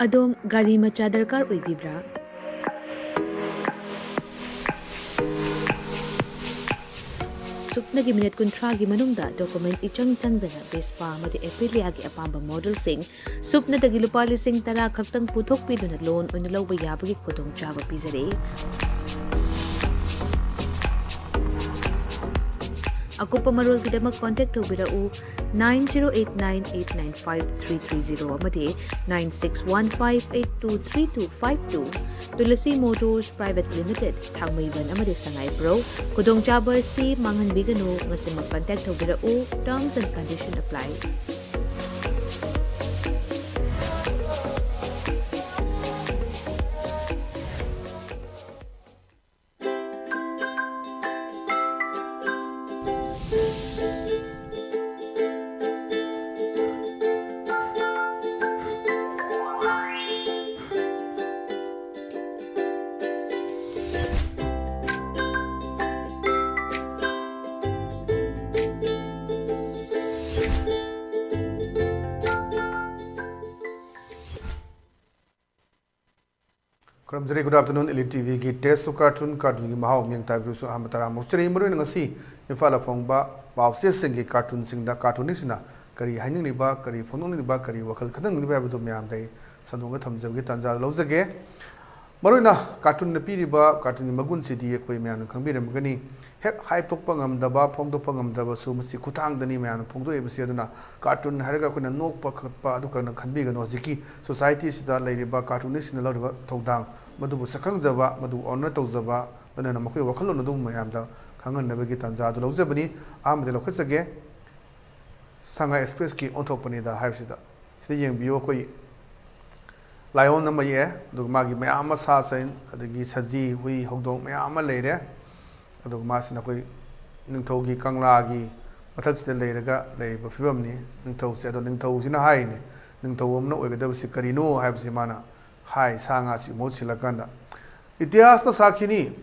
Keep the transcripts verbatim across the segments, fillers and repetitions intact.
ꯑꯗꯣꯝ ꯒꯥꯔꯤ ꯃꯆꯥ ꯗꯔꯀꯥꯔ ꯑꯣꯏꯕꯤꯕ꯭ꯔꯥ? ꯁꯨꯞꯅꯒꯤ ꯃꯤꯅꯤꯠ ꯀꯨꯟꯊ꯭ꯔꯥꯒꯤ ꯃꯅꯨꯡꯗ ꯗꯣꯀꯨꯃꯦꯟ ꯏꯆꯪ ꯆꯪꯗꯅ ꯚꯦꯁꯄꯥ ꯑꯃꯗꯤ ꯑꯦꯄꯤꯂꯤꯌꯥꯒꯤ ꯑꯄꯥꯝꯕ ꯃꯣꯗꯦꯜꯁꯤꯡ ꯁꯨꯞꯅꯗꯒꯤ ꯂꯨꯄꯥ ꯂꯤꯁꯤꯡ ꯇꯔꯥ ꯈꯛꯇꯪ ꯄꯨꯊꯣꯛꯄꯤꯗꯨꯅ ꯂꯣꯟ ꯑꯣꯏꯅ ꯂꯧꯕ ꯌꯥꯕꯒꯤ ꯈꯨꯗꯣꯡꯆꯥꯕ ꯄꯤꯖꯔꯤ꯫ ꯑꯀꯨꯞꯄ ꯃꯔꯣꯜꯒꯤꯗꯃꯛ ꯀꯣꯟꯇꯦꯛ ꯇꯧꯕꯤꯔꯛꯎ, nine zero eight nine eight nine five three three zero ꯑꯃꯗꯤ nine six one five eight two three two five two꯫ Tulsi motors private limited, Thangmeiband ꯑꯃꯗꯤ ꯁꯉꯥꯏꯄ꯭ꯔꯧ꯫ ꯈꯨꯗꯣꯡꯆꯥꯕ ꯑꯁꯤ ꯃꯥꯡꯍꯟꯕꯤꯒꯅꯨ꯫ ꯉꯁꯤꯃꯛ ꯀꯟꯇꯦꯛ ꯇꯧꯕꯤꯔꯛꯎ꯫ Terms and condition apply꯫ ꯈꯨꯔꯨꯝꯖꯔꯤ꯫ Good afternoon, Elite T ꯚꯤꯒꯤ Taste of Cartoon, ꯀꯥꯔꯇꯨꯟꯒꯤ ꯃꯍꯥꯎ, ꯃꯤꯠꯌꯦꯡ ꯇꯥꯕꯤꯕꯁꯨ ꯑꯍꯥꯟꯕ ꯇꯔꯥꯃꯨꯛ ꯆꯠꯆꯔꯤ꯫ ꯃꯔꯨꯑꯣꯏꯅ ꯉꯁꯤ ꯏꯝꯐꯥꯜꯗ ꯐꯣꯡꯕ ꯄꯥꯎꯆꯦꯁꯤꯡꯒꯤ ꯀꯥꯔꯇꯨꯟꯁꯤꯡꯗ ꯀꯥꯔꯇꯨꯅꯤꯁꯁꯤꯡꯅ ꯀꯔꯤ ꯍꯥꯏꯅꯤꯡꯂꯤꯕ, ꯀꯔꯤ ꯐꯣꯡꯗꯣꯛꯅꯤꯡꯂꯤꯕ, ꯀꯔꯤ ꯋꯥꯈꯜ ꯈꯟꯊꯅꯤꯡꯂꯤꯕ ꯍꯥꯏꯕꯗꯨ ꯃꯌꯥꯝꯗ ꯑꯩ ꯁꯟꯗꯣꯛꯅ ꯊꯝꯖꯕꯒꯤ ꯇꯥꯟꯖꯥ ꯂꯧꯖꯒꯦ꯫ ꯃꯔꯨꯑꯣꯏꯅ ꯀꯥꯔꯇꯨꯟꯅ ꯄꯤꯔꯤꯕ ꯀꯥꯔꯇꯨꯟꯒꯤ ꯃꯒꯨꯟꯁꯤꯗꯤ ꯑꯩꯈꯣꯏ ꯃꯌꯥꯝꯅ ꯈꯪꯕꯤꯔꯝꯒꯅꯤ꯫ ꯍꯦꯛ ꯍꯥꯏꯗꯣꯛꯄ ꯉꯝꯗꯕ, ꯐꯣꯡꯗꯣꯛꯄ ꯉꯝꯗꯕꯁꯨ ꯃꯁꯤ ꯈꯨꯠꯊꯥꯡꯗꯅꯤ ꯃꯌꯥꯝꯅ ꯐꯣꯡꯗꯣꯛꯏꯕꯁꯤ꯫ ꯑꯗꯨꯅ ꯀꯥꯔꯇꯨꯟ ꯍꯥꯏꯔꯒ ꯑꯩꯈꯣꯏꯅ ꯅꯣꯛꯄ ꯈꯣꯠꯄ ꯑꯗꯨ ꯈꯛꯇ ꯈꯟꯕꯤꯒꯅꯨ꯫ ꯍꯧꯖꯤꯛꯀꯤ ꯁꯣꯁꯥꯏꯇꯤꯁꯤꯗ ꯂꯩꯔꯤꯕ ꯀꯥꯔꯇꯨꯅꯤꯁꯁꯤꯡꯅ ꯂꯧꯔꯤꯕ ꯊꯧꯗꯥꯡ ꯃꯗꯨꯕꯨ ꯁꯛꯈꯪꯖꯕ, ꯃꯗꯨ ꯑꯣꯅꯔ ꯇꯧꯖꯕ, ꯂꯣꯏꯅꯅ ꯃꯈꯣꯏꯒꯤ ꯋꯥꯈꯜꯂꯣꯟ ꯑꯗꯨ ꯃꯌꯥꯝꯗ ꯈꯪꯍꯟꯅꯕꯒꯤ ꯇꯥꯟꯖꯥ ꯑꯗꯨ ꯂꯧꯖꯕꯅꯤ꯫ ꯑꯍꯥꯟꯕꯗ ꯂꯧꯈꯠꯆꯒꯦ꯫ ꯁꯉꯥꯏ ꯑꯦꯛꯁꯄ꯭ꯔꯦꯁꯀꯤ ꯑꯣꯟꯊꯣꯛꯄꯅꯤꯗ ꯍꯥꯏꯕꯁꯤꯗ꯫ ꯁꯤꯗ ꯌꯦꯡꯕꯤꯌꯨ, ꯑꯩꯈꯣꯏ ꯂꯥꯏꯑꯣꯟ ꯑꯃ ꯌꯦꯛꯑꯦ, ꯑꯗꯨꯒ ꯃꯥꯒꯤ ꯃꯌꯥꯝ ꯑꯃ ꯁꯥ ꯁꯟ, ꯑꯗꯒꯤ ꯁꯖꯤ, ꯍꯨꯏ, ꯍꯧꯗꯣꯡ ꯃꯌꯥꯝ ꯑꯃ ꯂꯩꯔꯦ꯫ ꯑꯗꯨꯒ ꯃꯥꯁꯤꯅ ꯑꯩꯈꯣꯏ ꯅꯤꯡꯊꯧꯒꯤ ꯀꯪꯂꯥꯒꯤ ꯃꯊꯛꯁꯤꯗ ꯂꯩꯔꯒ ꯂꯩꯔꯤꯕ ꯐꯤꯕꯝꯅꯤ ꯅꯤꯡꯊꯧꯁꯦ꯫ ꯑꯗꯣ ꯅꯤꯡꯊꯧꯁꯤꯅ ꯍꯥꯏꯔꯤꯅꯤ, ꯅꯤꯡꯊꯧ ꯑꯃꯅ ꯑꯣꯏꯒꯗꯕꯁꯤ ꯀꯔꯤꯅꯣ ꯍꯥꯏꯕꯁꯤ ꯃꯥꯅ ꯍꯥꯏ, ꯁꯥ ꯉꯥꯁꯤ ꯃꯍꯨꯠ ꯁꯤꯜꯂꯀꯥꯟꯗ꯫ ꯏꯇꯤꯍꯥꯁꯅ ꯁꯥꯈꯤꯅꯤ,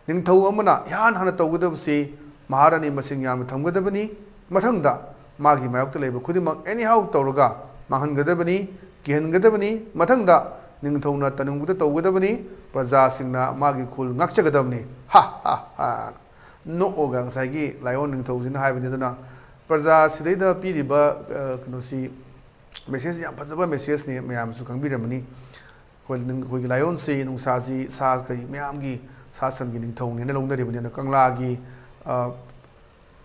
ꯅꯤꯡꯊꯧ ꯑꯃꯅ ꯏꯍꯥꯟ ꯍꯥꯟꯅ ꯇꯧꯒꯗꯕꯁꯤ ꯃꯍꯥꯔꯥꯅꯤ ꯃꯁꯤꯡ ꯌꯥꯝꯅ ꯊꯝꯒꯗꯕꯅꯤ꯫ ꯃꯊꯪꯗ ꯃꯥꯒꯤ ꯃꯥꯌꯣꯛꯇ ꯂꯩꯕ ꯈꯨꯗꯤꯡꯃꯛ anyhow ꯇꯧꯔꯒ ꯃꯥꯡꯍꯟꯒꯗꯕꯅꯤ꯫ ꯀꯤꯍꯟꯒꯗꯕꯅꯤ꯫ ꯃꯊꯪꯗ ꯅꯤꯡꯊꯧꯅ ꯇꯧꯅꯤꯡꯕꯗ ꯇꯧꯒꯗꯕꯅꯤ, ꯄ꯭ꯔꯖꯥꯁꯤꯡꯅ ꯃꯥꯒꯤ ꯈꯨꯜ ꯉꯥꯛꯆꯒꯗꯕꯅꯤ꯫ ꯍꯥ ꯍꯥ ꯍꯥ ꯅꯣꯛꯑꯒ ꯉꯁꯥꯏꯒꯤ ꯂꯥꯏꯑꯣꯟ ꯅꯤꯡꯊꯧꯁꯤꯅ ꯍꯥꯏꯕꯅꯤ꯫ ꯑꯗꯨꯅ ꯄ꯭ꯔꯖꯥꯁꯤꯗꯩꯗ ꯄꯤꯔꯤꯕ, ꯑ, ꯀꯩꯅꯣꯁꯤ, ꯃꯦꯁꯦꯖ ꯌꯥꯝ ꯐꯖꯕ ꯃꯦꯁꯦꯖꯅꯤ, ꯃꯌꯥꯝꯁꯨ ꯈꯪꯕꯤꯔꯝꯃꯅꯤ꯫ ꯑꯩꯈꯣꯏ, ꯑꯩꯈꯣꯏꯒꯤ ꯂꯥꯏꯑꯣꯟꯁꯤ ꯅꯨꯡꯁꯥꯁꯤ, ꯁꯥ ꯀꯔꯤ ꯃꯌꯥꯝꯒꯤ, ꯁꯥ ꯁꯟꯒꯤ ꯅꯤꯡꯊꯧꯅꯦꯅ ꯂꯧꯅꯔꯤꯕꯅꯤ꯫ ꯑꯗꯨꯅ ꯀꯪꯂꯥꯒꯤ, ꯑ,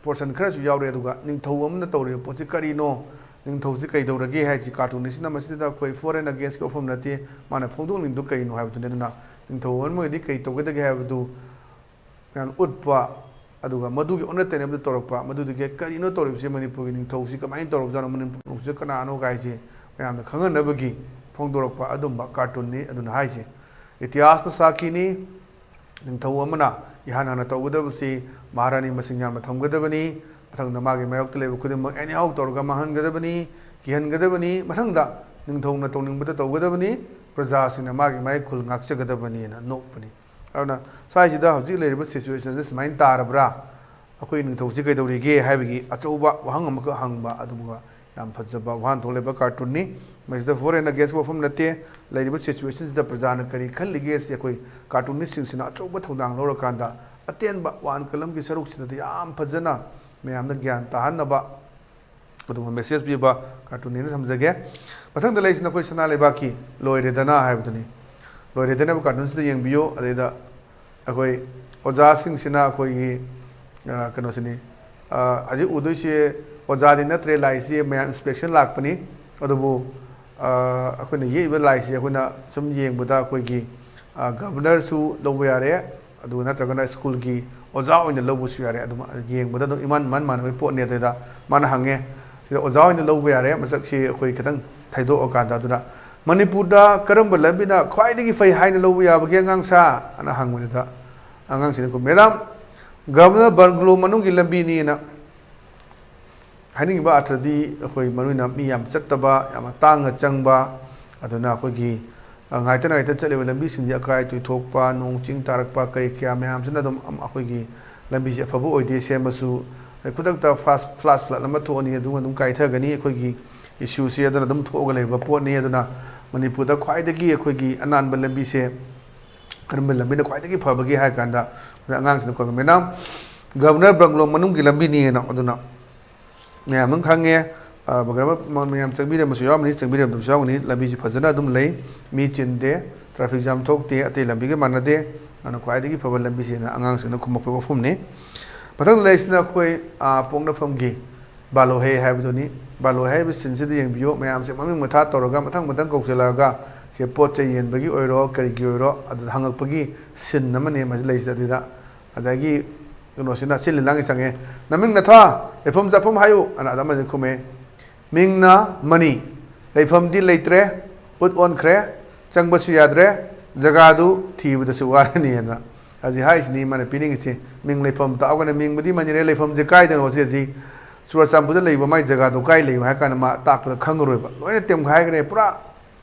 ꯄꯣꯔꯁꯟ ꯈꯔꯁꯨ ꯌꯥꯎꯔꯦ꯫ ꯑꯗꯨꯒ ꯅꯤꯡꯊꯧ ꯑꯃꯅ ꯇꯧꯔꯤꯕ ꯄꯣꯠꯁꯤ ꯀꯔꯤꯅꯣ, ꯅꯤꯡꯊꯧꯁꯤ ꯀꯩꯗꯧꯔꯒꯦ ꯍꯥꯏꯁꯤ ꯀꯥꯔꯇꯨꯟꯅꯤꯁꯤꯅ ꯃꯁꯤꯗ ꯑꯩꯈꯣꯏ for and against ꯀꯤ ꯋꯥꯐꯝ ꯅꯠꯇꯦ꯫ ꯃꯥꯅ ꯐꯣꯡꯗꯣꯛꯅꯤꯡꯗꯨ ꯀꯔꯤꯅꯣ ꯍꯥꯏꯕꯗꯨꯅꯤ꯫ ꯑꯗꯨꯅ ꯅꯤꯡꯊꯧ ꯑꯃꯒꯤꯗꯤ ꯀꯩ ꯇꯧꯒꯗꯒꯦ ꯍꯥꯏꯕꯗꯨ ꯃꯌꯥꯝ ꯎꯠꯄ, ꯑꯗꯨꯒ ꯃꯗꯨꯒꯤ ꯑꯣꯟꯅ ꯇꯩꯅꯕꯗ ꯇꯧꯔꯛꯄ, ꯃꯗꯨꯗꯒꯤ ꯀꯔꯤꯅꯣ ꯇꯧꯔꯤꯕꯁꯤ, ꯃꯅꯤꯄꯨꯔꯒꯤ ꯅꯤꯡꯊꯧꯁꯤ ꯀꯃꯥꯏꯅ ꯇꯧꯔꯕꯖꯥꯠꯅꯣ, ꯃꯅꯤꯄꯨꯔꯁꯤ ꯀꯅꯥꯅꯣ ꯀꯥꯏꯁꯦ ꯃꯌꯥꯝꯅ ꯈꯪꯍꯟꯅꯕꯒꯤ ꯐꯣꯡꯗꯣꯔꯛꯄ ꯑꯗꯨꯝꯕ ꯀꯥꯔꯇꯨꯟꯅꯤ꯫ ꯑꯗꯨꯅ ꯍꯥꯏꯁꯦ ꯏꯇꯤꯍꯥꯁꯅ ꯁꯥꯈꯤꯅꯤ꯫ ꯅꯤꯡꯊꯧ ꯑꯃꯅ ꯏꯍꯥꯟ ꯍꯥꯟꯅ ꯇꯧꯒꯗꯕꯁꯤ ꯃꯍꯥꯔꯥꯅꯤ ꯃꯁꯤꯡ ꯌꯥꯝꯅ ꯊꯝꯒꯗꯕꯅꯤ꯫ ꯃꯊꯪꯗ ꯃꯥꯒꯤ ꯃꯥꯌꯣꯛꯇ ꯂꯩꯕ ꯈꯨꯗꯤꯡꯃꯛ anyhow ꯇꯧꯔꯒ ꯃꯥꯡꯍꯟꯒꯗꯕꯅꯤ, ꯀꯤꯍꯟꯒꯗꯕꯅꯤ꯫ ꯃꯊꯪꯗ ꯅꯤꯡꯊꯧꯅ ꯇꯧꯅꯤꯡꯕꯗ ꯇꯧꯒꯗꯕꯅꯤ, ꯄ꯭ꯔꯖꯥꯁꯤꯡꯅ ꯃꯥꯒꯤ ꯃꯥꯒꯤ ꯈꯨꯜ ꯉꯥꯛꯆꯒꯗꯕꯅꯤꯅ ꯅꯣꯛꯄꯅꯤ꯫ ꯑꯗꯨꯅ ꯁ꯭ꯋꯥꯏꯁꯤꯗ ꯍꯧꯖꯤꯛ ꯂꯩꯔꯤꯕ ꯁꯤꯆꯨꯋꯦꯁꯟꯁꯦ ꯁꯨꯃꯥꯏꯅ ꯇꯥꯔꯕ꯭ꯔꯥ, ꯑꯩꯈꯣꯏ ꯅꯤꯡꯊꯧꯁꯤ ꯀꯩꯗꯧꯔꯤꯒꯦ ꯍꯥꯏꯕꯒꯤ ꯑꯆꯧꯕ ꯋꯥꯍꯪ ꯑꯃꯈꯛ ꯍꯪꯕ, ꯑꯗꯨꯒ ꯌꯥꯝ ꯐꯖꯕ ꯋꯥꯍꯟꯊꯣꯛ ꯂꯩꯕ ꯀꯥꯔꯇꯨꯟꯅꯤ꯫ ꯃꯁꯤꯗ for and against ꯀꯤ ꯋꯥꯐꯝ ꯅꯠꯇꯦ꯫ ꯂꯩꯔꯤꯕ ꯁꯤꯆꯨꯋꯦꯁꯟꯁꯤꯗ ꯄ꯭ꯔꯖꯥꯅ ꯀꯔꯤ ꯈꯜꯂꯤꯒꯦ ꯁꯤ ꯑꯩꯈꯣꯏ ꯀꯥꯔꯇꯨꯟꯅꯤꯁꯁꯤꯡꯁꯤꯅ ꯑꯆꯧꯕ ꯊꯧꯗꯥꯡ ꯂꯧꯔꯀꯥꯟꯗ ꯑꯇꯦꯟꯕ ꯋꯥꯍꯟ ꯀꯂꯝꯒꯤ ꯁꯔꯨꯛꯁꯤꯗꯗꯤ ꯌꯥꯝ ꯐꯖꯅ ꯃꯌꯥꯝꯗ ꯒ꯭ꯌꯥꯟ ꯇꯥꯍꯟꯅꯕ ꯑꯗꯨꯒꯨꯝꯕ ꯃꯦꯁꯦꯖ ꯄꯤꯕ ꯀꯥꯔꯇꯨꯟꯅꯦꯅ ꯊꯝꯖꯒꯦ꯫ ꯃꯊꯪꯗ ꯂꯩꯔꯤꯁꯤꯅ ꯑꯩꯈꯣꯏ ꯁꯅꯥ ꯂꯩꯕꯥꯛꯀꯤ ꯂꯣꯏꯔꯦꯗꯅ ꯍꯥꯏꯕꯗꯨꯅꯤ꯫ ꯂꯣꯏꯔꯦꯗꯅ ꯍꯥꯏꯕ ꯀꯥꯔꯇꯨꯟꯁꯤꯗ ꯌꯦꯡꯕꯤꯌꯨ꯫ ꯑꯗꯩꯗ ꯑꯩꯈꯣꯏ ꯑꯣꯖꯥꯁꯤꯡꯁꯤꯅ ꯑꯩꯈꯣꯏꯒꯤ, ꯑ, ꯀꯩꯅꯣꯁꯤꯅꯤ, ꯑ, ꯍꯧꯖꯤꯛ ꯎꯗꯣꯏꯁꯦ ꯑꯣꯖꯥꯗꯤ ꯅꯠꯇ꯭ꯔꯦ, ꯂꯥꯏꯁꯤ ꯃꯌꯥꯝ ꯏꯟꯁꯄꯦꯛꯁꯟ ꯂꯥꯛꯄꯅꯤ꯫ ꯑꯗꯨꯕꯨ, ꯑ, ꯑꯩꯈꯣꯏꯅ ꯌꯦꯛꯏꯕ ꯂꯥꯏꯁꯤ ꯑꯩꯈꯣꯏꯅ ꯁꯨꯝ ꯌꯦꯡꯕꯗ ꯑꯩꯈꯣꯏꯒꯤ, ꯑ, ꯒꯕꯔꯅꯔꯁꯨ ꯂꯧꯕ ꯌꯥꯔꯦ, ꯑꯗꯨꯒ ꯅꯠꯇ꯭ꯔꯒꯅ ꯁ꯭ꯀꯨꯜꯒꯤ ꯑꯣꯖꯥ ꯑꯣꯏꯅ ꯂꯧꯕꯁꯨ ꯌꯥꯔꯦ꯫ ꯑꯗꯨꯝ ꯌꯦꯡꯕꯗ ꯑꯗꯨꯝ ꯏꯃꯥꯟ ꯏꯃꯥꯟ ꯃꯥꯟꯅꯕ ꯄꯣꯠꯅꯤ꯫ ꯑꯗꯨꯗ ꯃꯥꯅ ꯍꯪꯉꯦ, ꯁꯤꯗ ꯑꯣꯖꯥ ꯑꯣꯏꯅ ꯂꯧꯕ ꯌꯥꯔꯦ, ꯃꯁꯛꯁꯤ ꯑꯩꯈꯣꯏ ꯈꯤꯇꯪ ꯊꯩꯗꯣꯛꯑꯀꯥꯟꯗ꯫ ꯑꯗꯨꯅ ꯃꯅꯤꯄꯨꯔꯗ ꯀꯔꯝꯕ ꯂꯝꯕꯤꯅ ꯈ꯭ꯋꯥꯏꯗꯒꯤ ꯐꯩ ꯍꯥꯏꯅ ꯂꯧꯕ ꯌꯥꯕꯒꯦ ꯑꯉꯥꯡꯁꯥ? ꯑꯅ ꯍꯪꯕꯗꯨꯗ ꯑꯉꯥꯡꯁꯤꯡꯅ, "ꯃꯦꯗꯥꯝ, ꯒꯕꯔꯅꯔ ꯕꯪꯒ꯭ꯂꯣ ꯃꯅꯨꯡꯒꯤ ꯂꯝꯕꯤꯅꯤꯅ ꯍꯥꯏꯅꯤꯡꯉꯤꯕ ꯑꯥꯔꯊꯗꯤ ꯑꯩꯈꯣꯏ ꯃꯔꯨ ꯑꯣꯏꯅ ꯃꯤ ꯌꯥꯝ ꯆꯠꯇꯕ, ꯌꯥꯝꯅ ꯇꯥꯡꯅ ꯆꯪꯕ, ꯑꯗꯨꯅ ꯑꯩꯈꯣꯏꯒꯤ, ꯑ, ꯉꯥꯏꯇ ꯉꯥꯏꯇ ꯆꯠꯂꯤꯕ ꯂꯝꯕꯤꯁꯤꯡꯁꯦ ꯑꯀꯥꯏ ꯑꯇꯣꯏ ꯊꯣꯛꯄ, ꯅꯣꯡ ꯆꯤꯡ ꯇꯥꯔꯛꯄ, ꯀꯔꯤ ꯀꯌꯥ ꯃꯌꯥꯝꯁꯤꯅ ꯑꯗꯨꯝ, ꯑꯝ, ꯑꯩꯈꯣꯏꯒꯤ ꯂꯝꯕꯤꯁꯦ ꯑꯐꯕ ꯑꯣꯏꯗꯦ꯫ ꯁꯦꯝꯃꯁꯨ, ꯑ, ꯈꯨꯗꯛꯇ ꯐ꯭ꯂꯥꯁ, ꯐ꯭ꯂꯥꯁ ꯐ꯭ꯂꯠ ꯑꯃ ꯊꯣꯛꯑꯅꯤ, ꯑꯗꯨꯒ ꯑꯗꯨꯝ ꯀꯥꯏꯊꯒꯅꯤ꯫ ꯑꯩꯈꯣꯏꯒꯤ ꯏꯁꯨꯁꯤ ꯑꯗꯨꯅ ꯑꯗꯨꯝ ꯊꯣꯛꯑꯒ ꯂꯩꯕ ꯄꯣꯠꯅꯤ꯫ ꯑꯗꯨꯅ ꯃꯅꯤꯄꯨꯔꯗ ꯈ꯭ꯋꯥꯏꯗꯒꯤ ꯑꯩꯈꯣꯏꯒꯤ ꯑꯅꯥꯟꯕ ꯂꯝꯕꯤꯁꯦ ꯀꯔꯝꯕ ꯂꯝꯕꯤꯅ ꯈ꯭ꯋꯥꯏꯗꯒꯤ ꯐꯕꯒꯦ ꯍꯥꯏ ꯀꯥꯟꯗ, ꯑꯉꯥꯡꯁꯤꯡꯅ ꯈꯣꯠꯄ ꯃꯦꯗꯥꯝ, ꯒꯕꯔꯅꯔ ꯕꯪꯒ꯭ꯂꯣ ꯃꯅꯨꯡꯒꯤ ꯂꯝꯕꯤꯅꯤꯅ꯫ ꯑꯗꯨꯅ ꯃꯌꯥꯝ ꯑꯗꯨꯝ ꯈꯪꯉꯦ꯫ ꯒꯕꯔꯅꯔ ꯃꯌꯥꯝ ꯆꯪꯕꯤꯔꯝꯕꯁꯨ ꯌꯥꯎꯔꯝꯒꯅꯤ, ꯆꯪꯕꯤꯔꯝꯗꯕꯁꯨ ꯌꯥꯎꯔꯝꯒꯅꯤ꯫ ꯂꯝꯕꯤꯁꯤ ꯐꯖꯅ ꯑꯗꯨꯝ ꯂꯩ, ꯃꯤ ꯆꯤꯟꯗꯦ, ꯇ꯭ꯔꯥꯐꯤꯛ ꯖꯥꯝ ꯊꯣꯛꯇꯦ, ꯑꯇꯩ ꯂꯝꯕꯤꯒ ꯃꯥꯟꯅꯗꯦ꯫ ꯑꯗꯨꯅ ꯈ꯭ꯋꯥꯏꯗꯒꯤ ꯐꯕ ꯂꯝꯕꯤꯁꯤꯅ ꯑꯉꯥꯡꯁꯤꯡꯅ ꯈꯨꯝꯃꯛꯄ ꯋꯥꯐꯝꯅꯤ꯫ ꯃꯊꯪꯗ ꯂꯩꯔꯤꯁꯤꯅ ꯑꯩꯈꯣꯏ ꯄꯣꯛꯅꯐꯝꯒꯤ ꯕꯥꯂꯣꯍꯦ ꯍꯥꯏꯕꯗꯨꯅꯤ꯫ ꯕꯥꯂꯣꯍꯦ ꯍꯥꯏꯕ ꯁꯤꯟꯁꯤꯗ ꯌꯦꯡꯕꯤꯌꯨ꯫ ꯃꯌꯥꯝꯁꯦ ꯃꯃꯤꯡ ꯃꯊꯥ ꯇꯧꯔꯒ ꯃꯊꯪ ꯃꯊꯪ ꯀꯧꯁꯤꯜꯂꯛꯑꯒ ꯁꯦ ꯄꯣꯠ ꯆꯩ ꯌꯦꯟꯕꯒꯤ ꯑꯣꯏꯔꯣ, ꯀꯔꯤꯒꯤ ꯑꯣꯏꯔꯣ, ꯑꯗꯨꯗ ꯍꯪꯉꯛꯄꯒꯤ ꯁꯤꯟ ꯑꯃꯅꯦ ꯃꯁꯤ ꯂꯩꯔꯤꯁꯦ꯫ ꯑꯗꯨꯗ ꯑꯗꯒꯤ ꯀꯩꯅꯣꯁꯤꯅ ꯁꯤꯜꯂꯤ ꯂꯥꯡꯉꯤ ꯆꯪꯉꯦ, "ꯅꯃꯤꯡ ꯅꯊꯥ, ꯂꯩꯐꯝ ꯆꯥꯐꯝ ꯍꯥꯏꯌꯨ" ꯑꯅ ꯑꯗꯨꯃꯥꯏꯅ ꯈꯨꯝꯃꯦ꯫ "ꯃꯤꯡꯅ ꯃꯅꯤ, ꯂꯩꯐꯝꯗꯤ ꯂꯩꯇ꯭ꯔꯦ, ꯎꯠ ꯑꯣꯟꯈ꯭ꯔꯦ, ꯆꯪꯕꯁꯨ ꯌꯥꯗ꯭ꯔꯦ, ꯖꯒꯥꯗꯨ ꯊꯤꯕꯗꯁꯨ ꯋꯥꯔꯅꯤꯅ"꯫ ꯍꯧꯖꯤꯛ ꯍꯥꯏꯔꯤꯁꯤꯅꯤ ꯃꯥꯅ ꯄꯤꯅꯤꯡꯉꯤꯁꯤ꯫ ꯃꯤꯡ ꯂꯩꯐꯝ ꯇꯥꯛꯑꯒꯅ ꯃꯤꯡꯕꯨꯗꯤ ꯃꯅꯤꯔꯦ, ꯂꯩꯐꯝꯁꯦ ꯀꯥꯏꯗꯅꯣ ꯁꯤ ꯍꯧꯖꯤꯛ ꯆꯨꯔꯆꯥꯟꯄꯨꯔꯗ ꯂꯩꯕ ꯃꯥꯏ ꯖꯒꯥꯗꯣ ꯀꯥꯏ ꯂꯩꯕ ꯍꯥꯏ ꯀꯥꯟꯗ ꯃꯥ ꯇꯥꯛꯄꯗ ꯈꯪꯉꯔꯣꯏꯕ꯫ ꯂꯣꯏꯅ ꯇꯦꯝꯈꯥꯏꯈ꯭ꯔꯦ ꯄꯨꯔꯥ꯫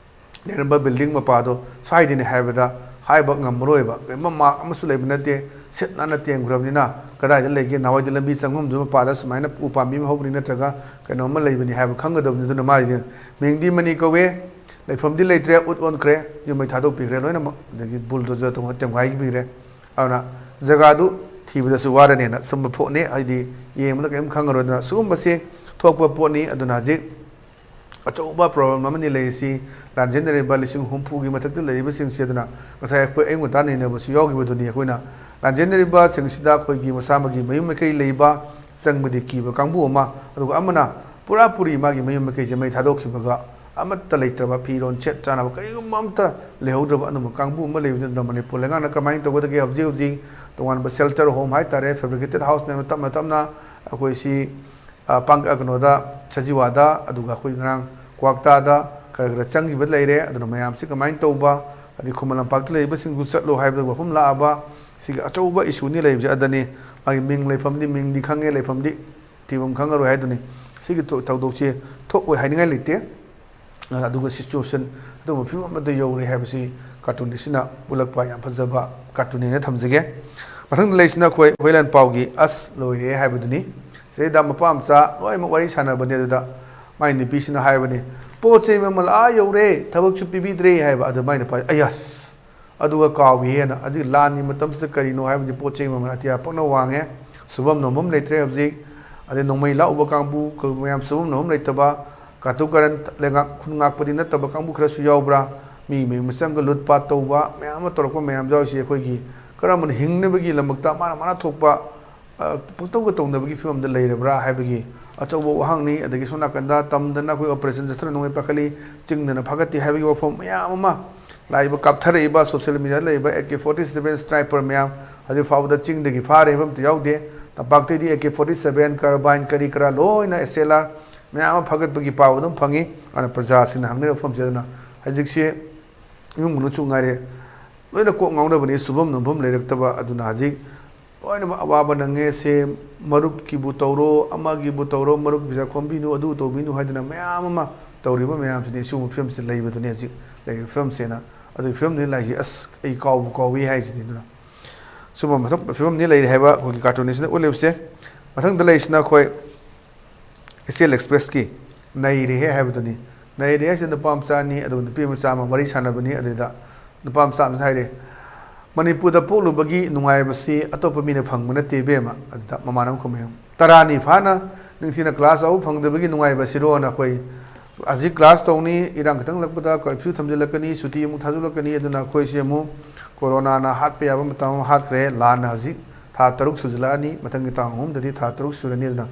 ꯂꯩꯔꯝꯕ ꯕꯤꯜꯗꯤꯡ ꯃꯄꯥꯗꯣ ꯁ꯭ꯋꯥꯏꯗꯅꯤ ꯍꯥꯏꯕꯗ ꯍꯥꯏꯕ ꯉꯝꯃꯔꯣꯏꯕ꯫ ꯀꯔꯤꯒꯨꯝꯕ ꯃꯥꯔꯛ ꯑꯃꯁꯨ ꯂꯩꯕ ꯅꯠꯇꯦ, ꯁꯤꯠ ꯅꯥꯟꯅ ꯇꯦꯝꯈ꯭ꯔꯕꯅꯤꯅ ꯀꯗꯥꯏꯗ ꯂꯩꯒꯦ? ꯅꯍꯥꯟꯋꯥꯏꯗꯤ ꯂꯝꯕꯤ ꯆꯪꯐꯝꯗꯨ ꯃꯄꯥꯗ ꯁꯨꯃꯥꯏꯅ ꯎ ꯄꯥꯝꯕꯤ ꯑꯃ ꯍꯧꯕꯅꯤ ꯅꯠꯇ꯭ꯔꯒ ꯀꯩꯅꯣꯝꯃ ꯂꯩꯕꯅꯤ ꯍꯥꯏꯕ ꯈꯪꯒꯗꯕꯅꯤ꯫ ꯑꯗꯨꯅ ꯃꯥꯒꯤ ꯃꯤꯡꯗꯤ ꯃꯅꯤ ꯀꯧꯋꯦ, ꯂꯩꯐꯝꯗꯤ ꯂꯩꯇ꯭ꯔꯦ, ꯎꯠ ꯑꯣꯟꯈ꯭ꯔꯦ, ꯌꯨꯝ ꯃꯩ ꯊꯥꯗꯣꯛꯄꯤꯈ꯭ꯔꯦ ꯂꯣꯏꯅꯃꯛ, ꯑꯗꯒꯤ ꯕꯨꯜꯗꯣꯖꯔ ꯇꯧꯔꯒ ꯇꯦꯝꯈꯥꯏꯕꯤꯈ꯭ꯔꯦ꯫ ꯑꯗꯨꯅ ꯖꯒꯥꯗꯨ ꯊꯤꯕꯗꯁꯨ ꯋꯥꯔꯅꯦꯅ ꯁꯨꯝꯕ ꯄꯣꯠꯅꯤ, ꯍꯥꯏꯗꯤ ꯌꯦꯡꯕꯗ ꯀꯔꯤꯝ ꯈꯪꯉꯔꯣꯏ꯫ ꯑꯗꯨꯅ ꯁꯤꯒꯨꯝꯕꯁꯤ ꯊꯣꯛꯄ ꯄꯣꯠꯅꯤ꯫ ꯑꯗꯨꯅ ꯍꯧꯖꯤꯛ ꯑꯆꯧꯕ ꯄ꯭ꯔꯣꯕ꯭ꯂꯦꯝ ꯑꯃꯅꯤ ꯂꯩꯔꯤꯁꯤ꯫ ꯂꯥꯟꯖꯦꯟꯅꯔꯤꯕ ꯂꯤꯁꯤꯡ ꯍꯨꯝꯐꯨꯒꯤ ꯃꯊꯛꯇ ꯂꯩꯔꯤꯕꯁꯤꯡꯁꯤ, ꯑꯗꯨꯅ ꯉꯁꯥꯏ ꯑꯩꯈꯣꯏ ꯑꯌꯨꯛ ꯉꯟꯇꯥ ꯅꯩꯅꯕꯁꯨ ꯌꯥꯎꯈꯤꯕꯗꯨꯅꯤ꯫ ꯑꯩꯈꯣꯏꯅ ꯂꯥꯟꯖꯦꯟꯅꯔꯤꯕꯁꯤꯡꯁꯤꯗ ꯑꯩꯈꯣꯏꯒꯤ ꯃꯁꯥ ꯃꯒꯤ ꯃꯌꯨꯝ ꯃꯀꯩ ꯂꯩꯕ, ꯆꯪꯕꯗꯤ ꯀꯤꯕ ꯀꯥꯡꯕꯨ ꯑꯃ, ꯑꯗꯨꯒ ꯑꯃꯅ ꯄꯨꯔꯥ ꯄꯨꯔꯤ ꯃꯥꯒꯤ ꯃꯌꯨꯝ ꯃꯀꯩꯁꯦ ꯃꯩ ꯊꯥꯗꯣꯛꯈꯤꯕꯒ ꯑꯃꯠꯇ ꯂꯩꯇ꯭ꯔꯕ, ꯐꯤꯔꯣꯟ ꯁꯦꯠ ꯆꯥꯅꯕ ꯀꯔꯤꯒꯨꯝꯕ ꯑꯝꯇ ꯂꯩꯍꯧꯗ꯭ꯔꯕ ꯑꯗꯨꯝꯕ ꯀꯥꯡꯕꯨ ꯑꯃ ꯂꯩꯕꯅꯤ꯫ ꯑꯗꯨꯅ ꯃꯅꯤꯄꯨꯔ ꯂꯩꯉꯥꯛꯅ ꯀꯃꯥꯏꯅ ꯇꯧꯒꯗꯒꯦ? ꯍꯧꯖꯤꯛ ꯍꯧꯖꯤꯛ ꯇꯣꯉꯥꯟꯕ ꯁꯦꯜꯇꯔ ꯍꯣꯝ ꯍꯥꯏꯇꯥꯔꯦ, ꯐꯦꯕ꯭ꯔꯤꯀꯦꯇꯦꯠ ꯍꯥꯎꯁ ꯃꯌꯥꯝ ꯇꯞꯅ ꯇꯞꯅ ꯑꯩꯈꯣꯏ ꯁꯤ ꯑ, ꯄꯥꯡ-, ꯑ, ꯀꯩꯅꯣꯗ, ꯁꯖꯤꯋꯥꯗ, ꯑꯗꯨꯒ ꯑꯩꯈꯣꯏ ꯉꯔꯥꯡ ꯀ꯭ꯋꯥꯛꯇꯥꯗ ꯈꯔ ꯈꯔ ꯆꯪꯈꯤꯕ ꯂꯩꯔꯦ꯫ ꯑꯗꯨꯅ ꯃꯌꯥꯝꯁꯤ ꯀꯃꯥꯏꯅ ꯇꯧꯕ, ꯑꯗꯩ ꯈꯨꯃꯟ ꯂꯝꯄꯥꯛꯇ ꯂꯩꯕꯁꯤꯡꯁꯨ ꯆꯠꯂꯣ ꯍꯥꯏꯕꯗ ꯋꯥꯐꯝ ꯂꯥꯛꯑꯕ, ꯁꯤꯒꯤ ꯑꯆꯧꯕ ꯏꯁꯨꯅꯤ ꯂꯩꯔꯤꯕꯁꯦ꯫ ꯑꯗꯅꯤ ꯃꯥꯒꯤ ꯃꯤꯡ ꯂꯩꯐꯝꯗꯤ, ꯃꯤꯡꯗꯤ ꯈꯪꯉꯦ, ꯂꯩꯐꯝꯗꯤ ꯊꯤꯐꯝ ꯈꯪꯉꯔꯣꯏ ꯍꯥꯏꯗꯨꯅꯤ꯫ ꯁꯤꯒꯤ ꯊꯧ-, ꯊꯧꯗꯣꯛꯁꯤ ꯊꯣꯛꯑꯣꯏ ꯍꯥꯏꯅꯤꯡꯉꯥꯏ ꯂꯩꯇꯦ꯫ ꯑ, ꯑꯗꯨꯒ ꯁꯤꯆꯨꯋꯦꯁꯟ ꯑꯗꯨꯒꯨꯝꯕ ꯐꯤꯕꯝ ꯑꯃꯗ ꯌꯧꯔꯦ ꯍꯥꯏꯕꯁꯤ ꯀꯥꯔꯇꯨꯟ ꯑꯁꯤꯅ ꯎꯠꯂꯛꯄ ꯌꯥꯝ ꯐꯖꯕ ꯀꯥꯔꯇꯨꯟꯅꯦꯅ ꯊꯝꯖꯒꯦ꯫ ꯃꯊꯪꯗ ꯂꯩꯁꯤꯅ ꯑꯩꯈꯣꯏ ꯍꯨꯏꯂꯥꯟ ꯄꯥꯎꯒꯤ "ꯑꯁ ꯂꯣꯏꯔꯦ" ꯍꯥꯏꯕꯗꯨꯅꯤ꯫ ꯁꯤꯗꯩꯗ ꯃꯄꯥ ꯃꯆꯥ ꯂꯣꯏꯅꯃꯛ ꯋꯥꯔꯤ ꯁꯥꯟꯅꯕꯅꯦ꯫ ꯑꯗꯨꯗ ꯃꯥꯏ ꯅꯨꯄꯤꯁꯤꯅ ꯍꯥꯏꯕꯅꯤ, "ꯄꯣꯠ ꯆꯩ ꯃꯃꯜ ꯑꯥ ꯌꯧꯔꯦ, ꯊꯕꯛꯁꯨ ꯄꯤꯕꯤꯗ꯭ꯔꯦ" ꯍꯥꯏꯕ꯫ ꯑꯗꯨ ꯃꯥꯏ ꯅꯨꯄꯥ, "ꯑꯌꯥꯁ, ꯑꯗꯨꯒ ꯀꯥꯎꯏ" ꯍꯥꯏꯅ꯫ ꯍꯧꯖꯤꯛ ꯂꯥꯟꯒꯤ ꯃꯇꯝꯁꯤꯗ ꯀꯔꯤꯅꯣ ꯍꯥꯏꯕꯗꯤ ꯄꯣꯠ ꯆꯩ ꯃꯃꯜ ꯑꯇꯤꯌꯥ ꯄꯛꯅ ꯋꯥꯡꯉꯦ, ꯁꯨꯐꯝ ꯅꯣꯝꯐꯝ ꯂꯩꯇ꯭ꯔꯦ ꯍꯧꯖꯤꯛ꯫ ꯑꯗꯩ ꯅꯣꯡꯃꯩ ꯂꯥꯛꯎꯕ ꯀꯥꯡꯕꯨ ꯃꯌꯥꯝ ꯁꯨꯐꯝ ꯅꯣꯝꯐꯝ ꯂꯩꯇꯕ, ꯀꯥꯇꯨ ꯀꯥꯔꯟ ꯂꯩꯉꯥꯛ ꯈꯨꯟ ꯉꯥꯛꯄꯗꯤ ꯅꯠꯇꯕ ꯀꯥꯡꯕꯨ ꯈꯔꯁꯨ ꯌꯥꯎꯕ꯭ꯔꯥ? ꯃꯤ ꯃꯌꯨꯝ ꯆꯪꯒ ꯂꯨꯠ ꯄꯥꯠ ꯇꯧꯕ ꯃꯌꯥꯝ ꯑꯃ ꯇꯧꯔꯛꯄ ꯃꯌꯥꯝ ꯌꯥꯎꯔꯤꯁꯤ ꯑꯩꯈꯣꯏꯒꯤ ꯀꯔꯝꯕꯅ ꯍꯤꯡꯅꯕꯒꯤ ꯂꯝꯃꯛꯇ ꯃꯥꯅ ꯃꯥꯅ ꯊꯣꯛꯄ, ꯑ, ꯄꯪꯇꯧꯗ ꯇꯧꯅꯕꯒꯤ ꯐꯤꯕꯝꯗ ꯂꯩꯔꯕ꯭ꯔꯥ ꯍꯥꯏꯕꯒꯤ ꯑꯆꯧꯕ ꯋꯥꯍꯪꯅꯤ꯫ ꯑꯗꯒꯤ ꯁꯣꯝ ꯅꯥꯀꯟꯗ ꯇꯝꯗꯅ ꯑꯩꯈꯣꯏ operation ꯆꯠꯊꯔ ꯅꯣꯡꯃꯩ ꯄꯥꯏꯈꯠꯂꯤ, ꯆꯤꯡꯗꯅ ꯐꯥꯒꯠꯇꯦ ꯍꯥꯏꯕꯒꯤ ꯋꯥꯐꯝ ꯃꯌꯥꯝ ꯑꯃ, ꯂꯥꯛꯏꯕ ꯀꯥꯞꯊꯔꯛꯏꯕ social media ꯗ ꯂꯩꯔꯤꯕ A K forty seven sniper ꯃꯌꯥꯝ ꯍꯧꯖꯤꯛ ꯐꯥꯎꯕꯗ ꯆꯤꯡꯗꯒꯤ ꯐꯥꯔꯦ ꯍꯥꯏꯕ ꯑꯝꯇ ꯌꯥꯎꯗꯦ꯫ ꯇꯝꯄꯥꯛꯇꯩꯗꯤ A K forty seven, carbine, ꯀꯔꯤ ꯀꯔꯥ ꯂꯣꯏꯅ S L R ꯃꯌꯥꯝ ꯑꯃ ꯐꯥꯒꯠꯄꯒꯤ ꯄꯥꯎ ꯑꯗꯨꯝ ꯐꯪꯉꯤ꯫ ꯑꯗꯨꯅ ꯄ꯭ꯔꯖꯥꯁꯤꯡꯅ ꯍꯪꯅꯔꯤꯕ ꯋꯥꯐꯝꯁꯦ, ꯑꯗꯨꯅ ꯍꯧꯖꯤꯛꯁꯤ ꯏꯃꯨꯡ ꯃꯅꯨꯡꯁꯨ ꯉꯥꯏꯔꯦ, ꯂꯣꯏꯅ ꯀꯣꯛ ꯉꯥꯎꯅꯕꯅꯤ, ꯁꯨꯐꯝ ꯅꯣꯝꯐꯝ ꯂꯩꯔꯛꯇꯕ꯫ ꯑꯗꯨꯅ ꯍꯧꯖꯤꯛ ꯂꯣꯏꯅꯃꯛ ꯑꯋꯥꯕ ꯅꯪꯉꯦ꯫ ꯁꯦ ꯃꯔꯨꯞꯀꯤꯕꯨ ꯇꯧꯔꯣ, ꯑꯃꯒꯤꯕꯨ ꯇꯧꯔꯣ, ꯃꯔꯨꯞꯀꯤ ꯄꯩꯁꯥ ꯈꯣꯝꯕꯤꯅꯨ, ꯑꯗꯨ ꯇꯧꯕꯤꯅꯨ ꯍꯥꯏꯗꯅ ꯃꯌꯥꯝ ꯑꯃ ꯇꯧꯔꯤꯕ ꯃꯌꯥꯝꯁꯤꯅꯤ꯫ ꯁꯤꯒꯨꯝꯕ ꯐꯤꯕꯝꯁꯤꯗ ꯂꯩꯕꯗꯨꯅꯤ ꯍꯧꯖꯤꯛ ꯂꯩꯔꯤꯕ ꯐꯤꯕꯝꯁꯤꯅ꯫ ꯑꯗꯨꯒꯤ ꯐꯤꯕꯝꯗꯨꯅ ꯂꯥꯛꯏꯁꯦ, ꯑꯁ, ꯑꯩ ꯀꯥꯎꯕꯨ ꯀꯥꯎꯏ ꯍꯥꯏꯁꯤꯅꯤ꯫ ꯑꯗꯨꯅ ꯁꯨꯝꯕ ꯃꯊꯛ ꯐꯤꯕꯝꯅꯤ ꯂꯩꯔꯤ ꯍꯥꯏꯕ ꯑꯩꯈꯣꯏꯒꯤ cartoon ꯁꯤꯅ ꯎꯠꯂꯤꯕꯁꯦ꯫ ꯃꯊꯪꯗ ꯂꯩꯔꯤꯁꯤꯅ ꯑꯩꯈꯣꯏ H L Express ꯀꯤ ꯅꯩꯔꯦꯍꯦ ꯍꯥꯏꯕꯗꯨꯅꯤ꯫ ꯅꯩꯔꯦ ꯍꯥꯏꯁꯦ ꯅꯨꯄꯥ ꯃꯆꯥꯅꯤ, ꯑꯗꯨꯒ ꯅꯨꯄꯤ ꯃꯆꯥ ꯑꯃ ꯋꯥꯔꯤ ꯁꯥꯟꯅꯕꯅꯤ꯫ ꯑꯗꯨꯗ ꯅꯨꯄꯥ ꯃꯆꯥ ꯑꯃꯁꯨ ꯍꯥꯏꯔꯦ, "ꯃꯅꯤꯄꯨꯔꯗ ꯄꯣꯛꯂꯨꯕꯒꯤ ꯅꯨꯡꯉꯥꯏꯕꯁꯤ ꯑꯇꯣꯞꯄ ꯃꯤꯅ ꯐꯪꯕ ꯅꯠꯇꯦ ꯏꯕꯦꯝꯃ"꯫ ꯑꯗꯨꯗ ꯃꯃꯥꯟꯅꯕ ꯈꯨꯝꯃꯦ, "ꯇꯔꯥꯅꯤ ꯐꯥꯅ ꯅꯤꯡꯊꯤꯅ class ꯌꯥꯎꯕ ꯐꯪꯗꯕꯒꯤ ꯅꯨꯡꯉꯥꯏꯕꯁꯤꯔꯣꯅ?" ꯑꯩꯈꯣꯏ ꯍꯧꯖꯤꯛ class ꯇꯧꯅꯤ, ꯏꯔꯥꯡ ꯈꯤꯇꯪ ꯂꯛꯄꯗ curfew ꯊꯝꯖꯤꯜꯂꯛꯀꯅꯤ, ꯁꯨꯇꯤ ꯑꯃꯨꯛ ꯊꯥꯖꯤꯜꯂꯛꯀꯅꯤ꯫ ꯑꯗꯨꯅ ꯑꯩꯈꯣꯏꯁꯦ ꯑꯃꯨꯛ ꯀꯣꯔꯣꯅꯥꯅ ꯍꯥꯠꯄ ꯌꯥꯕ ꯃꯇꯝ ꯑꯃ ꯍꯥꯠꯈ꯭ꯔꯦ꯫ ꯂꯥꯟꯅ ꯍꯧꯖꯤꯛ ꯊꯥ ꯇꯔꯨꯛ ꯁꯨꯖꯤꯜꯂꯛꯑꯅꯤ, ꯃꯊꯪꯒꯤ ꯇꯥꯡ ꯑꯍꯨꯝꯗꯗꯤ ꯊꯥ ꯇꯔꯨꯛ ꯁꯨꯔꯅꯤ꯫ ꯑꯗꯨꯅ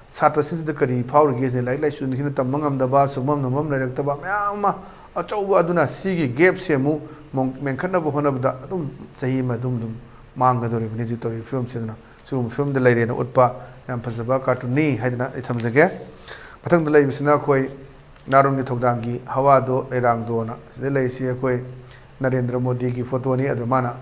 ꯁꯥꯇ꯭ꯔꯁꯤꯡꯁꯤꯗ ꯀꯔꯤ ꯐꯥꯎꯔꯤꯒꯦ ꯁꯤꯅꯤ꯫ ꯂꯥꯏꯔꯤꯛ ꯂꯥꯏꯁꯨ ꯅꯤꯡꯊꯤꯅ ꯇꯝꯕ ꯉꯝꯗꯕ, ꯁꯨꯐꯝ ꯅꯣꯝꯐꯝ ꯂꯩꯔꯛꯇꯕ ꯃꯌꯥꯝ ꯑꯃ ꯑꯆꯧꯕ꯫ ꯑꯗꯨꯅ ꯁꯤꯒꯤ gap ꯁꯦ ꯑꯃꯨꯛ ꯃꯣꯡ-, ꯃꯦꯟꯈꯠꯅꯕ ꯍꯣꯠꯅꯕꯗ ꯑꯗꯨꯝ ꯆꯍꯤ ꯑꯃ ꯑꯗꯨꯝ ꯑꯗꯨꯝ ꯃꯥꯡꯒꯗꯧꯔꯤꯕꯅꯤ ꯍꯧꯖꯤꯛ ꯇꯧꯔꯤꯕ ꯐꯤꯕꯝꯁꯤ꯫ ꯑꯗꯨꯅ ꯁꯤꯒꯨꯝꯕ ꯐꯤꯕꯝꯗ ꯂꯩꯔꯦꯅ ꯎꯠꯄ ꯌꯥꯝ ꯐꯖꯕ cartoon ꯅꯤ ꯍꯥꯏꯗꯅ ꯑꯩ ꯊꯝꯖꯒꯦ꯫ ꯃꯊꯪꯗ ꯂꯩꯕꯁꯤꯅ ꯑꯩꯈꯣꯏ ꯅꯥꯔꯣꯟꯒꯤ ꯊꯧꯗꯥꯡꯒꯤ ꯍꯋꯥꯗꯣ ꯂꯩꯔꯥꯡꯗꯣꯅ꯫ ꯁꯤꯗ ꯂꯩꯔꯤꯁꯤ ꯑꯩꯈꯣꯏ ꯅꯔꯦꯟꯗ꯭ꯔ ꯃꯣꯗꯤꯒꯤ photo ꯅꯤ꯫ ꯑꯗꯣ ꯃꯥꯅ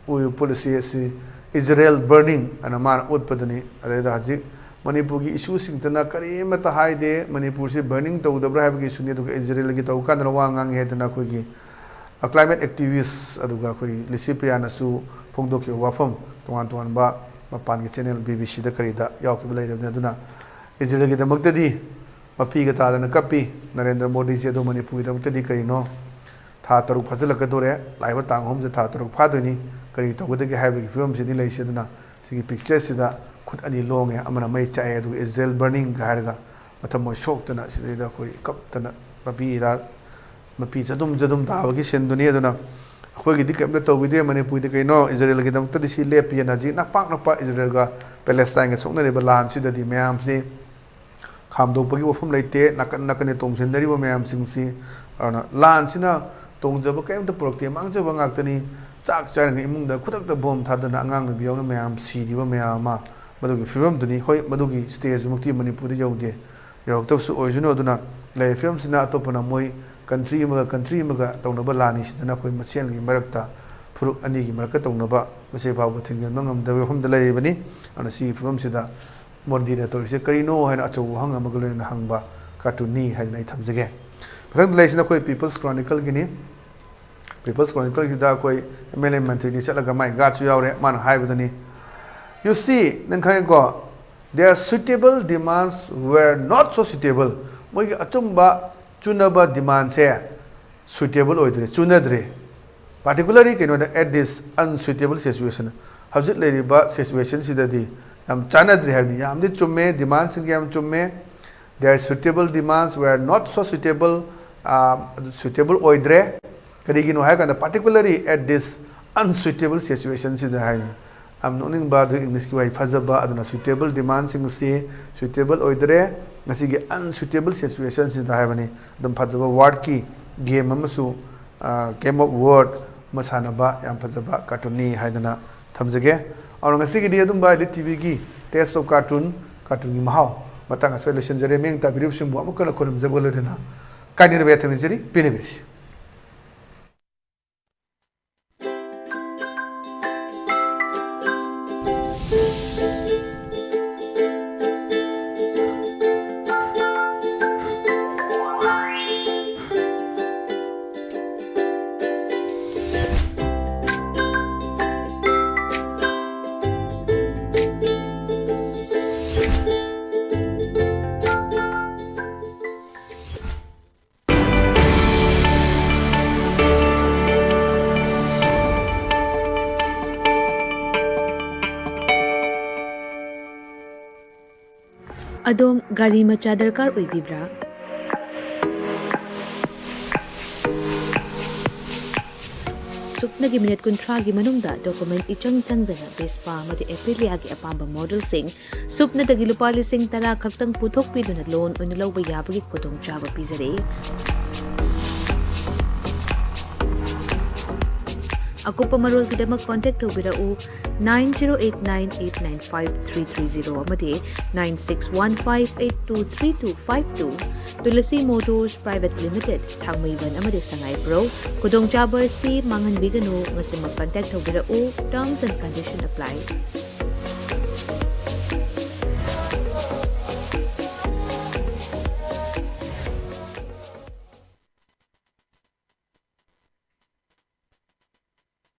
ꯎꯔꯤꯕ ꯄꯣꯠ ꯑꯁꯤ, ꯑꯁꯤ Israel burning ꯑꯅ ꯃꯥꯅ ꯎꯠꯄꯗꯨꯅꯤ꯫ ꯑꯗꯩꯗ ꯍꯧꯖꯤꯛ ꯃꯅꯤꯄꯨꯔꯒꯤ issue ꯁꯤꯡꯇꯅ ꯀꯔꯤꯃꯠꯇ ꯍꯥꯏꯗꯦ, ꯃꯅꯤꯄꯨꯔꯁꯤ burning ꯇꯧꯗꯕ꯭ꯔꯥ ꯍꯥꯏꯕꯒꯤ issue ꯅꯤ꯫ ꯑꯗꯨꯒ ꯏꯖꯔꯦꯜꯒꯤ ꯇꯧ ꯀꯥꯟꯗꯅ ꯋꯥ ꯉꯥꯡꯉꯤ ꯍꯥꯏꯗꯅ ꯑꯩꯈꯣꯏꯒꯤ, ꯑ, climate activist ꯑꯗꯨꯒ ꯑꯩꯈꯣꯏ ꯂꯤꯁꯤ ꯄ꯭ꯔꯤꯌꯥꯅꯁꯨ ꯐꯣꯡꯗꯣꯛꯈꯤꯕ ꯋꯥꯐꯝ ꯇꯣꯉꯥꯟ ꯇꯣꯉꯥꯟꯕ ꯃꯄꯥꯟꯒꯤ channel B B C ꯗ ꯀꯔꯤꯗ ꯌꯥꯎꯈꯤꯕ ꯂꯩꯔꯕꯅꯤ꯫ ꯑꯗꯨꯅ ꯏꯖꯔꯦꯜꯒꯤꯗꯃꯛꯇꯗꯤ ꯃꯄꯤꯒ ꯇꯥꯗꯅ ꯀꯞꯄꯤ꯫ ꯅꯔꯦꯟꯗ꯭ꯔ ꯃꯣꯗꯤꯁꯦ ꯑꯗꯣ ꯃꯅꯤꯄꯨꯔꯒꯤꯗꯃꯛꯇꯗꯤ ꯀꯔꯤꯅꯣ? ꯊꯥ ꯇꯔꯨꯛ ꯐꯥꯖꯤꯜꯂꯛꯀꯗꯣꯔꯦ, ꯂꯥꯛꯏꯕ ꯇꯥꯡ ꯑꯍꯨꯝꯁꯦ ꯊꯥ ꯇꯔꯨꯛ ꯐꯥꯗꯣꯏꯅꯤ, ꯀꯔꯤ ꯇꯧꯒꯗꯒꯦ ꯍꯥꯏꯕꯒꯤ ꯐꯤꯕꯝꯁꯤꯗꯤ ꯂꯩꯁꯤ꯫ ꯑꯗꯨꯅ ꯁꯤꯒꯤ ꯄꯤꯛꯆꯔꯁꯤꯗ ꯈꯨꯠ ꯑꯅꯤ ꯂꯣꯡꯉꯦ, ꯑꯃꯅ ꯃꯩ ꯆꯥꯛꯑꯦ, ꯑꯗꯨꯒ ꯏꯖꯔꯦꯜ ꯕꯔꯅꯤꯡꯒ ꯍꯥꯏꯔꯒ ꯃꯊꯃꯣꯏ ꯁꯣꯛꯇꯅ ꯁꯤꯗꯩꯗ ꯑꯩꯈꯣꯏ ꯀꯞꯇꯅ ꯃꯄꯤ ꯏꯔꯥ ꯃꯄꯤ ꯆꯗꯨꯝ ꯆꯗꯨꯝ ꯇꯥꯕꯒꯤ ꯁꯤꯟꯗꯨꯅꯤ꯫ ꯑꯗꯨꯅ ꯑꯩꯈꯣꯏꯒꯤꯗꯤ ꯀꯩꯝꯇ ꯇꯧꯕꯤꯗꯦ꯫ ꯃꯅꯤꯄꯨꯔꯗꯤ ꯀꯩꯅꯣ, ꯏꯖꯔꯦꯜꯒꯤꯗꯃꯛꯇꯗꯤ ꯁꯤ ꯂꯦꯞꯄꯤꯑꯅ ꯍꯧꯖꯤꯛ ꯅꯛꯄꯥꯛ ꯅꯛꯄ ꯏꯖꯔꯦꯜꯒ ꯄꯦꯂꯦꯁꯇꯥꯏꯟꯒ ꯁꯣꯛꯅꯔꯤꯕ ꯂꯥꯟꯁꯤꯗꯗꯤ ꯃꯌꯥꯝꯁꯤ ꯈꯥꯝꯗꯣꯛꯄꯒꯤ ꯋꯥꯐꯝ ꯂꯩꯇꯦ꯫ ꯅꯥꯀꯟ ꯅꯥꯀꯟꯗ ꯇꯣꯡꯁꯤꯟꯅꯔꯤꯕ ꯃꯌꯥꯝꯁꯤꯡꯁꯤ, ꯑꯗꯨꯅ ꯂꯥꯟꯁꯤꯅ ꯇꯣꯡꯖꯕ ꯀꯔꯤꯝꯇ ꯄꯨꯔꯛꯇꯦ, ꯃꯥꯡꯖꯕ ꯉꯥꯛꯇꯅꯤ꯫ ꯆꯥꯛ ꯆꯥꯔꯤꯉꯩ ꯏꯃꯨꯡꯗ ꯈꯨꯗꯛꯇ ꯕꯣꯝ ꯊꯥꯗꯅ ꯑꯉꯥꯡ ꯅꯨꯕꯤ ꯌꯥꯎꯅ ꯃꯌꯥꯝ ꯁꯤꯔꯤꯕ ꯃꯌꯥꯝ ꯑꯃ, ꯃꯗꯨꯒꯤ ꯐꯤꯕꯝꯗꯨꯅꯤ꯫ ꯍꯣꯏ, ꯃꯗꯨꯒꯤ ꯁ꯭ꯇꯦꯖꯃꯛꯇꯤ ꯃꯅꯤꯄꯨꯔꯗ ꯌꯧꯗꯦ, ꯌꯧꯔꯛꯇꯕꯁꯨ ꯑꯣꯏꯁꯅꯨ꯫ ꯑꯗꯨꯅ ꯂꯩꯔꯤꯕ ꯐꯤꯕꯝꯁꯤꯅ ꯑꯇꯣꯞꯄꯅ ꯃꯣꯏ ꯀꯟꯇ꯭ꯔꯤ ꯑꯃꯒ ꯀꯟꯇ꯭ꯔꯤ ꯑꯃꯒ ꯇꯧꯅꯕ ꯂꯥꯟꯅꯤ, ꯁꯤꯗꯅ ꯑꯩꯈꯣꯏ ꯃꯁꯦꯜꯒꯤ ꯃꯔꯛꯇ, ꯐꯨꯔꯨꯞ ꯑꯅꯤꯒꯤ ꯃꯔꯛꯇ ꯇꯧꯅꯕ ꯉꯁꯤ ꯐꯥꯎꯕ ꯊꯤꯡꯖꯤꯟꯕ ꯉꯝꯗꯕꯒꯤ ꯋꯥꯐꯝꯗ ꯂꯩꯔꯤꯕꯅꯤ꯫ ꯑꯗꯨꯅ ꯁꯤꯒꯤ ꯐꯤꯕꯝꯁꯤꯗ ꯃꯣꯗꯤꯅ ꯇꯧꯔꯤꯁꯦ ꯀꯔꯤꯅꯣ ꯍꯥꯏꯅ ꯑꯆꯧꯕ ꯋꯥꯍꯪ ꯑꯃꯒ ꯂꯣꯏꯅꯅ ꯍꯪꯕ ꯀꯥꯔꯇꯨꯟꯅꯤ ꯍꯥꯏꯗꯅ ꯑꯩ ꯊꯝꯖꯒꯦ꯫ ꯃꯊꯪꯗ ꯂꯩꯔꯤꯁꯤꯅ ꯑꯩꯈꯣꯏ ꯄꯤꯄꯜꯁ ꯀ꯭ꯔꯣꯅꯤꯀꯜꯒꯤꯅꯤ꯫ ꯄꯤꯄꯜꯁ ꯀ꯭ꯔꯣꯅꯤꯀꯜꯁꯤꯗ ꯑꯩꯈꯣꯏ ꯑꯦꯝ ꯑꯦꯜ ꯑꯦ ꯃꯟꯇ꯭ꯔꯤꯅꯤ ꯆꯠꯂꯒ ꯃꯥꯏ ꯒꯥꯔꯗꯁꯨ ꯌꯥꯎꯔꯦ, ꯃꯥꯅ ꯍꯥꯏꯕꯗꯅꯤ, "You see, ꯅꯪ ꯈꯪꯉꯦꯀꯣ, their suitable demands were not so suitable." ꯃꯣꯏꯒꯤ ꯑꯆꯨꯝꯕ ꯆꯨꯅꯕ ꯗꯤꯃꯥꯟꯁꯦ ꯁꯨꯏꯇꯦꯕꯜ ꯑꯣꯏꯗ꯭ꯔꯦ, ꯆꯨꯅꯗ꯭ꯔꯦ꯫ Particularly ꯀꯩꯅꯣꯗ, at this unsuitable situation, ꯍꯧꯖꯤꯛ ꯂꯩꯔꯤꯕ ꯁꯤꯆꯨꯋꯦꯁꯟꯁꯤꯗꯗꯤ ꯌꯥꯝ ꯆꯥꯟꯅꯗ꯭ꯔꯦ ꯍꯥꯏꯕꯗꯤ ꯌꯥꯝꯗꯤ ꯆꯨꯝꯃꯦ, ꯗꯤꯃꯥꯟꯁꯤꯡꯒ ꯌꯥꯝ ꯆꯨꯝꯃꯦ, their suitable demands were not so suitable, ꯑꯗꯨ ꯁꯨꯏꯇꯦꯕꯜ ꯑꯣꯏꯗ꯭ꯔꯦ꯫ ꯀꯔꯤꯒꯤꯅꯣ ꯍꯥꯏꯔꯀꯥꯟꯗ, particularly at this unsuitable situationꯁꯤꯗ ꯍꯥꯏ꯫ ꯌꯥꯝ ꯅꯣꯛꯅꯤꯡꯕ ꯑꯗꯨ ꯏꯪꯂꯤꯁꯀꯤ ꯋꯥꯍꯩ ꯐꯖꯕ, ꯑꯗꯨꯅ ꯁꯨꯏꯇꯦꯕꯜ ꯗꯤꯃꯥꯟꯁꯤꯡ ꯑꯁꯤ ꯁꯨꯏꯇꯦꯕꯜ ꯑꯣꯏꯗ꯭ꯔꯦ ꯉꯁꯤꯒꯤ ꯑꯟꯁꯨꯏꯇꯦꯕꯜ ꯁꯤꯆꯨꯋꯦꯁꯟꯁꯤꯗ ꯍꯥꯏꯕꯅꯤ꯫ ꯑꯗꯨꯝ ꯐꯖꯕ ꯋꯥꯔꯗꯀꯤ ꯒꯦꯝ ꯑꯃꯁꯨ, game of word ꯑꯃ ꯁꯥꯟꯅꯕ ꯌꯥꯝ ꯐꯖꯕ ꯀꯥꯔꯇꯨꯟꯅꯤ ꯍꯥꯏꯗꯅ ꯊꯝꯖꯒꯦ꯫ ꯑꯗꯨꯅ ꯉꯁꯤꯒꯤꯗꯤ ꯑꯗꯨꯝꯕ ꯑꯦꯂꯤꯠ ꯇꯤꯚꯤꯒꯤ Taste of Cartoon, ꯀꯥꯔꯇꯨꯟꯒꯤ ꯃꯍꯥꯎ ꯃꯇꯥꯡ ꯑꯁꯤꯗ ꯂꯣꯏꯁꯤꯟꯖꯔꯦ꯫ ꯃꯤꯠꯌꯦꯡ ꯇꯥꯕꯤꯔꯤꯕꯁꯤꯡꯕꯨ ꯑꯃꯨꯛ ꯍꯟꯅ ꯈꯨꯔꯨꯝꯖꯕ ꯂꯣꯏꯅꯅ ꯀꯥꯏꯅꯗꯕ ꯌꯥꯊꯪ ꯅꯤꯖꯔꯤ, ꯄꯦꯟꯅꯕꯤꯔꯁꯤ꯫ ꯑꯗꯣꯝ ꯒꯥꯔꯤ ꯃꯆꯥ ꯗꯔꯀꯥꯔ ꯑꯣꯏꯕꯤꯕ꯭ꯔꯥ? ꯁꯨꯞꯅꯒꯤ ꯃꯤꯅꯤꯠ ꯀꯨꯟꯊ꯭ꯔꯥꯒꯤ ꯃꯅꯨꯡꯗ ꯗꯣꯀꯨꯃꯦꯟꯠ ꯏꯆꯪ ꯆꯪꯗꯅ ꯚꯦꯁꯄꯥ ꯑꯃꯗꯤ ꯑꯦꯄꯤꯂꯤꯌꯥꯒꯤ ꯑꯄꯥꯝꯕ ꯃꯣꯗꯦꯜꯁꯤꯡ ꯁꯨꯞꯅꯗꯒꯤ ꯂꯨꯄꯥ ꯂꯤꯁꯤꯡ ꯇꯔꯥ ꯈꯛꯇꯪ ꯄꯨꯊꯣꯛꯄꯤꯗꯨꯅ ꯂꯣꯟ ꯑꯣꯏꯅ ꯂꯧꯕ ꯌꯥꯕꯒꯤ ꯈꯨꯗꯣꯡꯆꯥꯕ ꯄꯤꯖꯔꯤ꯫ ꯑꯀꯨꯞꯄ ꯃꯔꯣꯜꯒꯤꯗꯃꯛ ꯀꯣꯟꯇꯦꯛ ꯇꯧꯕꯤꯔꯛꯎ nine zero eight nine eight nine five three three zero ꯑꯃꯗꯤ nine six one five eight two three two five two꯫ Tulsi motors private limited, Thangmeiband ꯑꯃꯗꯤ ꯁꯉꯥꯏꯄ꯭ꯔꯧ꯫ ꯈꯨꯗꯣꯡꯆꯥꯕ ꯑꯁꯤ ꯃꯥꯡꯍꯟꯕꯤꯒꯅꯨ꯫ ꯉꯁꯤꯃꯛ ꯀꯟꯇꯦꯛ ꯇꯧꯕꯤꯔꯛꯎ꯫ Terms and condition apply꯫